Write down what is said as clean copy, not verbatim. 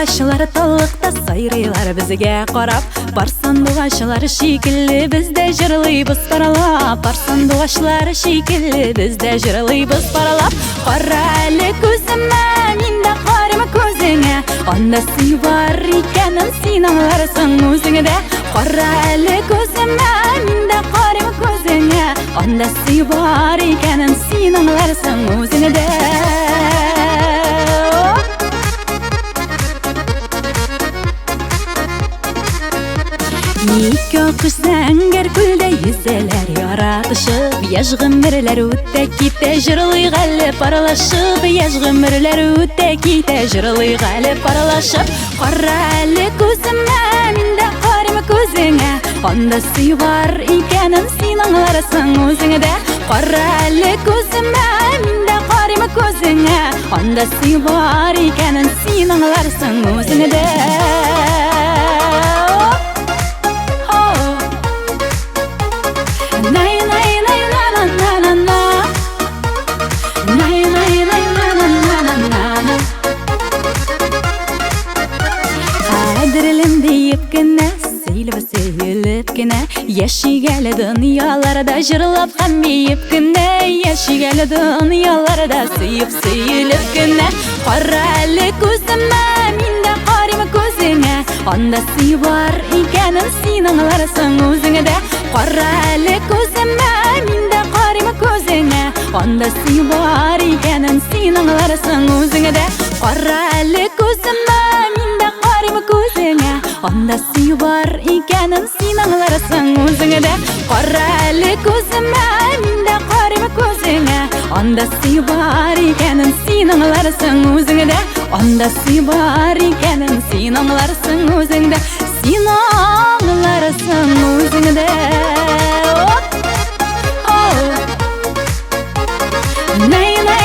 Сандугачлар таллыкта сайрыйлар безгә карап. Пар сандугачлар шикелле без дә җырлыйбыз паралап. Пар сандугачлар шикелле без дә җырлыйбыз паралап. Кара әле күземә, мин дә карыйм күзеңә. Анда сөю бар икәнен син аңларсың үзең дә. Кара әле күземә, мин дә карыйм күзеңә. Анда сөю бар икәнен син аңларсың үзең дә. Ике аккош зәңгәр күлдә йөзәләр яратышып, яшь гомерләр үтә китә, җырлыйк әле паралашып, яшь гомерләр үтә китә, җырлыйк әле паралашып. Кара әле күземә, мин дә карыйм күзеңә, анда сөю бар икәнен син аңларсың үзең дә. Кара әле күземә, мин дә карыйм күзеңә, анда сөю бар икәнен син аңларсың үзең дә. Кадерлем диеп кенә, сөйләп сөелеп кенә, яшик әле дөньяларда җырлап һәм биеп кенә, яшик әле дөньяларда сөеп сөелеп кенә. Кара әле күземә, мин дә карыйм күзеңә, анда сөю бар икәнен син аңларсың үзең дә. Кара әле күземә, мин дә карыйм күзеңә, анда сөю бар икәнен син аңларсың үзең дә. Кара әле күземә, мин дә карыйм күзеңә, анда сөю бар икәнен син аңларсың үзең дә. Кара әле күземә, мин дә карыйм күзеңә, анда сөю бар икәнен син аңларсың үзең дә. Анда сөю бар икәнен син аңларсың үзең дә. Син аңларсың үзең дә. Оп! Оу! Най-най.